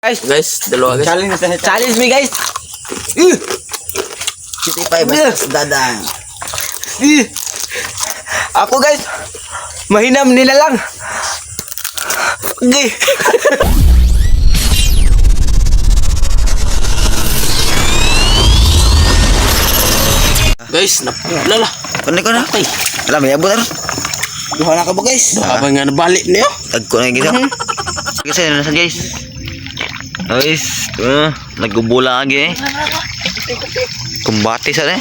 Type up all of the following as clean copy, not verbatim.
Guys, Guys, dalawa, guys. Challenge na. Challenge me, guys. GTA 5 basta dadang. Eh. Ako, guys, mahinam nila lang. Okay. Guys, napulala. Kunin ko na. Patay. Alam, may abot ano? Duha na ka ba, guys? Duha ba nga nabalik niyo? Tagko na yung gisa. Guys, ano na guys? Guys, nagubula lagi eh. Kumbate sa eh.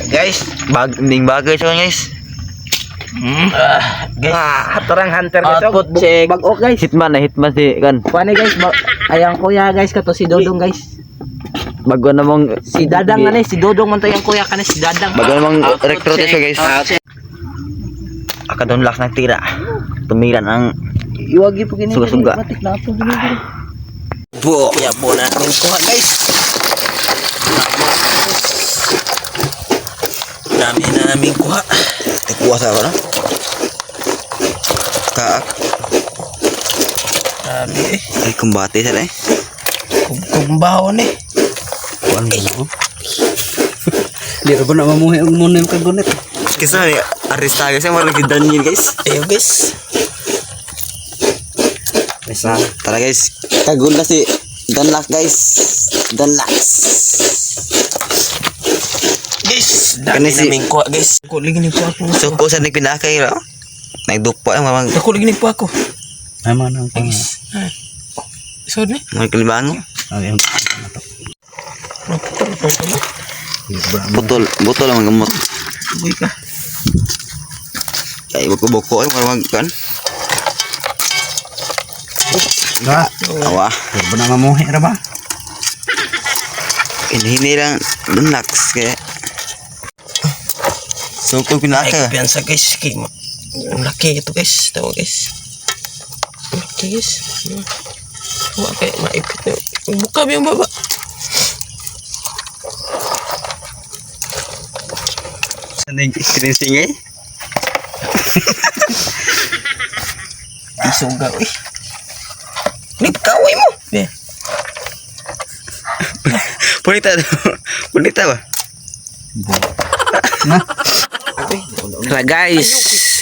Guys, Bag, ding bagay sa guys. Guys, ah, hatarang hunter, guys. Output check. Bag-o, guys. Hitman na hitman si kan. Kuha guys, ayang kuya, guys, kato si Dodong, guys. Bago namang Si Dadang na si Dodong man to yung kuya kani si Dadang. Bago namang Output recruit check. siya, guys. Output check. Aka doon lak ng tira. Tumira ng Iwagi po gini. Suga-suga. Matik na po gini. buo. Kaya po natin kuha, guys. Dami na namin kuha. Tikuha sa ako no? Kaak. Grabe eh. Ay, kumbate sa eh. Kumbaho ni. Kuan mo. Di ba na mamuhi ang muna yung kagunit? Kasi ni arista guys, ang marang Daniel, guys. Ayun, guys. Isa. Tara, guys, kagul na si Danlak, guys. Danlak. Guys, dami Kani si- namin kuha, guys. Dako lagi ni po ako. So ko sa nagpinakay ra. Nagdukpa ang mga Dako lagi ni po ako. Ay, mga nang pang. Guys. Ah. Sod ni. mga kalibango. Ay, ang Naputol pa ito. Butol, butol ang mga gamot. Buy ka. Ay, buko-buko ay mga kan. Ba, Awa. di ba na mamuhi ra ba? Hinihini lang Danlak kaya. So ko Ay, pinaka. kumpiyansa, guys. Kay, ang laki ito, guys. Tawa, guys. Ang laki, guys. Wa kay maipit na. Buka ba yung baba? Ano yung kininsing eh? Isuga, uy. Nagkaway mo. Be. Punita. Punita ba? Tara, guys,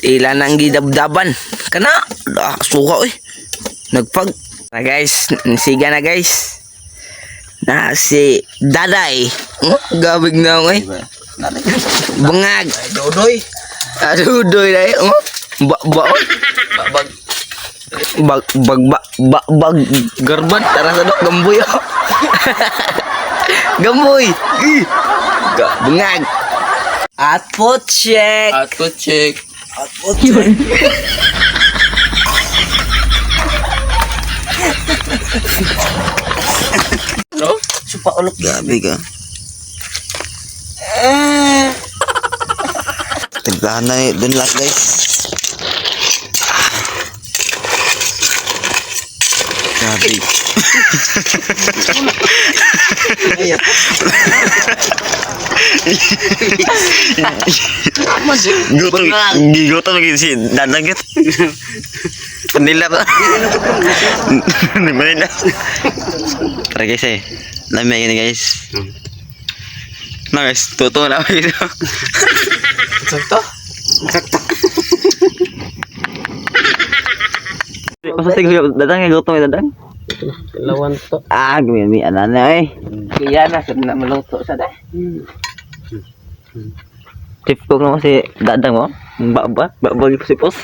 ilan ang gidabdaban. Kana, ah, suka oy. Nagpag. Tara, guys, siga na, guys. Na si Daday. Oh, gabig na oy. Bangag. Ay, dodoy. Adudoy na eh. Oh, ba ba oy. Babag. Bag bag ba ba bag garban tara sa dok gamboy. Oh. Gamboy. Ih. Bangag. Output check. Output check. Output check. No? Supa ulok. Grabe ka. Timplahan na ni Dunlap, guys. Grabe. Gutom, gigutom lagi si Dadang gitu. Manila pa. Manila. Tara, guys eh. Lami gini, guys. Nah, guys, totoo na ako gitu. Sakto? Masa siguro dadang nga gutom eh dadang. Dalawan to. Ah, gumi ana na eh. Kaya na sa na maluto sa day. Tip ko naman si dadang mo. Ba ba ba ba si pos.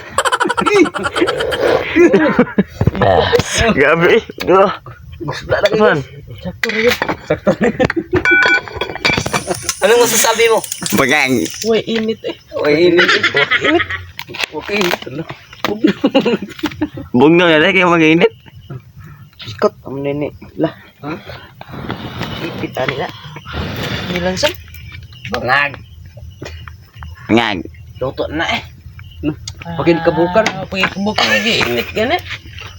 Grabe. Duh. Gusto na Saan? Anong masasabi mo? Bagang. Uy, init eh. Oy, init. Init. Okay. Bugnaw na kaya mag-init. Sikot ang nini. Lah. Ipit ani na. Nilansan? Bangag. Ngag. Luto na eh. Pagin kabukan. Ah, pagin lagi init gani.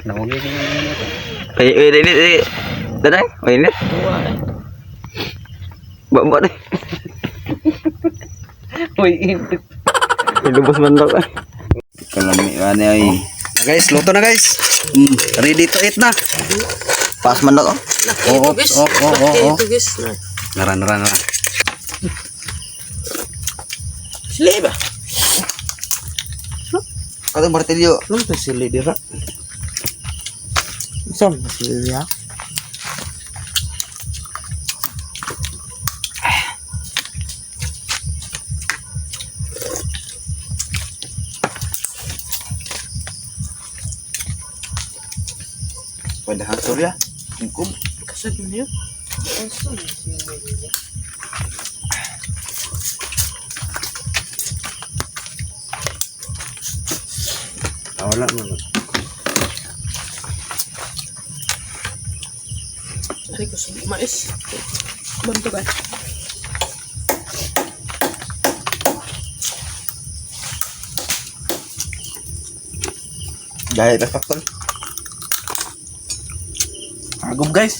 Nauli din yung Ay, ay, init eh. Dadang, ay, init. Dua eh. Ba ba deh. Uy, init. Ilubos man daw. Kalami ba ni ay. Guys, luto na guys. Ready to eat na. Pas man ako. Laki Oo, ito guys. oo, Laki oo. ito guys. Na. Nara, nara, nara. Sili ba? Katong martilyo. Ano to sili dira? Saan ba sila? Pwede ha, sorry ah. Kumkum. Kasad mo niyo. Ah, wala man. Ay, gusto mo mais. Banto ba? Dahil tas paktol. Agom guys.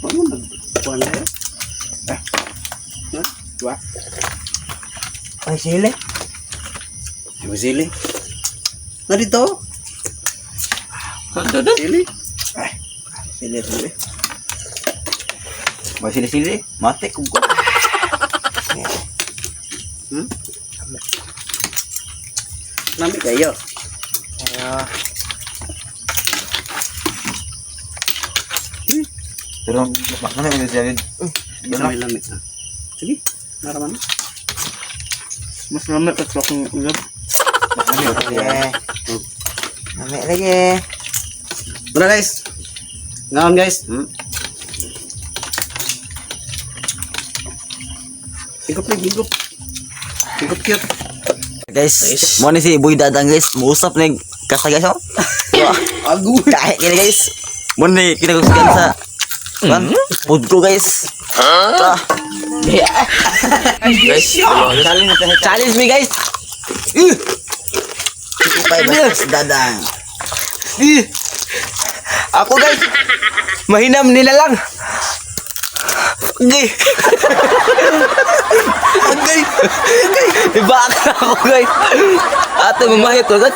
Ano nagkuhan na yun? Ay sili. Ay, sili. Na dito. Kanto doon. Sili. Sili sili. May sili-sili. Mate, kumkum. Nami kayo. Pero, mas na may siya. Sa may lamig. Ah. Sige. Nara man. Mas lamig at akong ulam. Mas Lami lagi. Tara guys. Ngaon guys. Higop na, higop. Higop cute. Guys, mo ni si Boy Dadang guys, muusap ni kasa guys oh. Agoy. Kahit kini guys. Mo ni kinagustuhan sa kan food ko guys. Ah. Guys, challenge me guys. Guys, Dadang. Eh. Ako guys, mahinam nila lang. Okay. Okay. Okay. Ibaka ako guys. Ate, mamahit agad.